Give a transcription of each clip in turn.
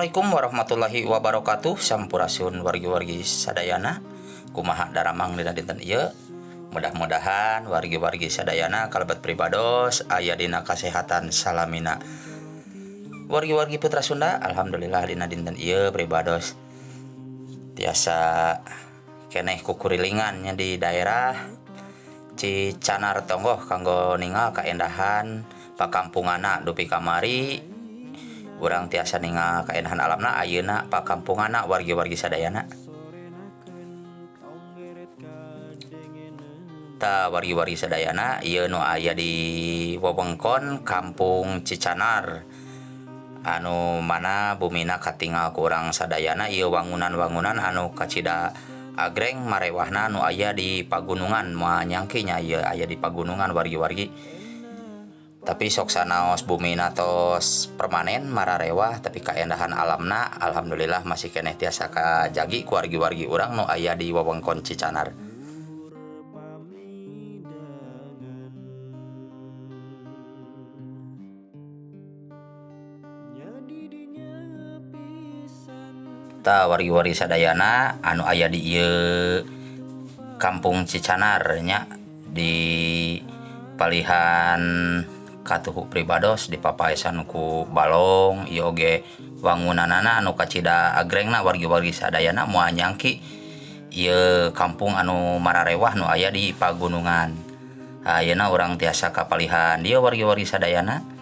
Assalamualaikum warahmatullahi wabarakatuh. Sampurasun wargi-wargi sadayana. Kumaha daramang dina dinten ieu? Mudah-mudahan wargi-wargi sadayana kalebet pribados aya dina kasehatan salamina. Wargi-wargi putra Sunda, alhamdulillah dina dinten ieu pribados tiasa keneh kukurilingan nya di daerah Cicanar Tonggoh kanggo ningal kaendahan pakampunganna. Dupi kamari urang tiasa ningal kaendahan alamna, ayeuna pakampunganna, wargi-wargi sadayana. Tah, wargi-wargi sadayana, ieu nu aya di wewengkon Kampung Cicanar anu mana bumina katingal ku urang sadayana ieu wangunan-wangunan anu kacida agreng marewahna nu aya di pagunungan. Moal nyangki nya ieu aya di pagunungan, wargi-wargi, tapi sok sanaos bumina tos permanen mararewah, tapi kaendahan alamna alhamdulillah masih keneh tiasa kajagi ku wargi-wargi urang nu aya di wewengkon Cicanar. Tah, wargi-wargi sadayana, anu aya di ieu Kampung Cicanar nya, di palihan katuhu pribados dipapaesan ku balong. Ieu oge wangunanana anu kacida agrengna, wargi-wargi sadayana. Moal nyangki ieu kampung anu mararewah nu aya di pagunungan. Ayeuna urang tiasa kapalihan dieu, wargi-wargi sadayana.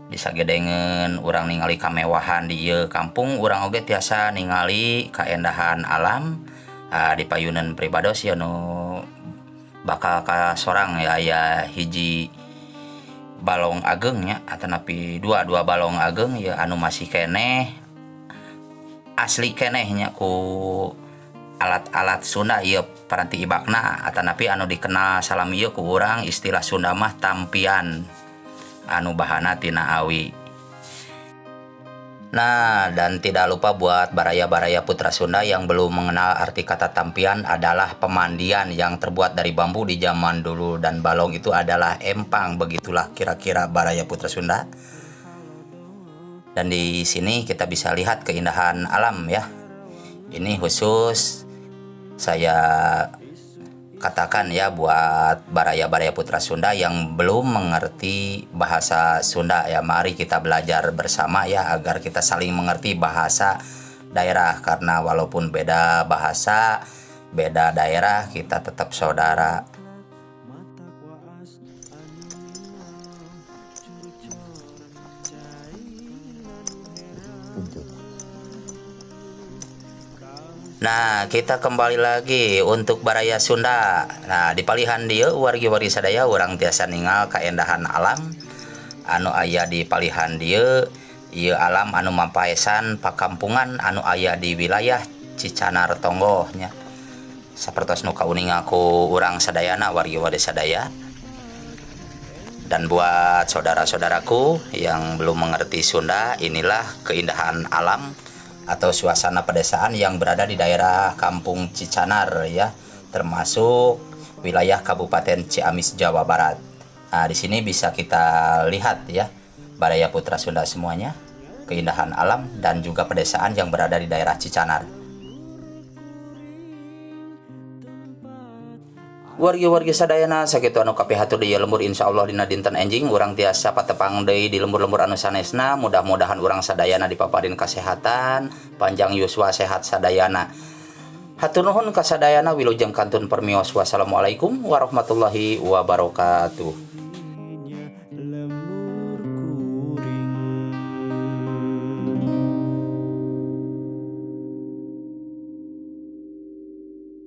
Disagedengeun urang ningali kamewahan di ieu kampung, urang oge tiasa ningali kaendahan alam. Di payunan pribados ya nu bakal kasorang ya aya hiji balong ageng nya, atanapi dua dua balong ageng ya, anu masih keneh asli keneh nya ku alat-alat Sunda ieu paranti ibakna, atanapi anu dikenal salami ieu ku urang istilah Sunda mah tampian anu bahana tina awi. Nah, dan tidak lupa buat baraya-baraya putra Sunda yang belum mengenal arti kata tampian adalah pemandian yang terbuat dari bambu di zaman dulu, dan balong itu adalah empang. Begitulah kira-kira, baraya putra Sunda. Dan di sini kita bisa lihat keindahan alam ya. Ini khusus saya katakan ya buat baraya-baraya putra Sunda yang belum mengerti bahasa Sunda ya, mari kita belajar bersama ya agar kita saling mengerti bahasa daerah, karena walaupun beda bahasa, beda daerah, kita tetap saudara. Nah, kita kembali lagi untuk baraya Sunda. Nah, di palihan dieu, wargi-wargi sadaya, urang tiasa ningal kaendahan alam anu aya di palihan dieu. Ieu alam anu mapaesan pakampungan anu aya di wilayah Cicanar Tonggoh nya. Sapertos nu kauninga ku urang sadayana, wargi-wargi sadaya. Dan buat saudara-saudaraku yang belum mengerti Sunda, inilah keindahan alam atau suasana pedesaan yang berada di daerah Kampung Cicanar ya, termasuk wilayah Kabupaten Ciamis, Jawa Barat. Nah, di sini bisa kita lihat ya, baraya putra Sunda semuanya, keindahan alam dan juga pedesaan yang berada di daerah Cicanar. Wargi-wargi sadayana, sakitu anu kapihatur di lembur. Insyaallah dina dinten enjing urang tiasa patepang deui di lembur-lembur anu sanesna. Mudah-mudahan urang sadayana dipaparin kesehatan, panjang yuswa, sehat sadayana. Hatur nuhun kasadayana, wilujeng kantun permios. Wassalamualaikum warahmatullahi wabarakatuh.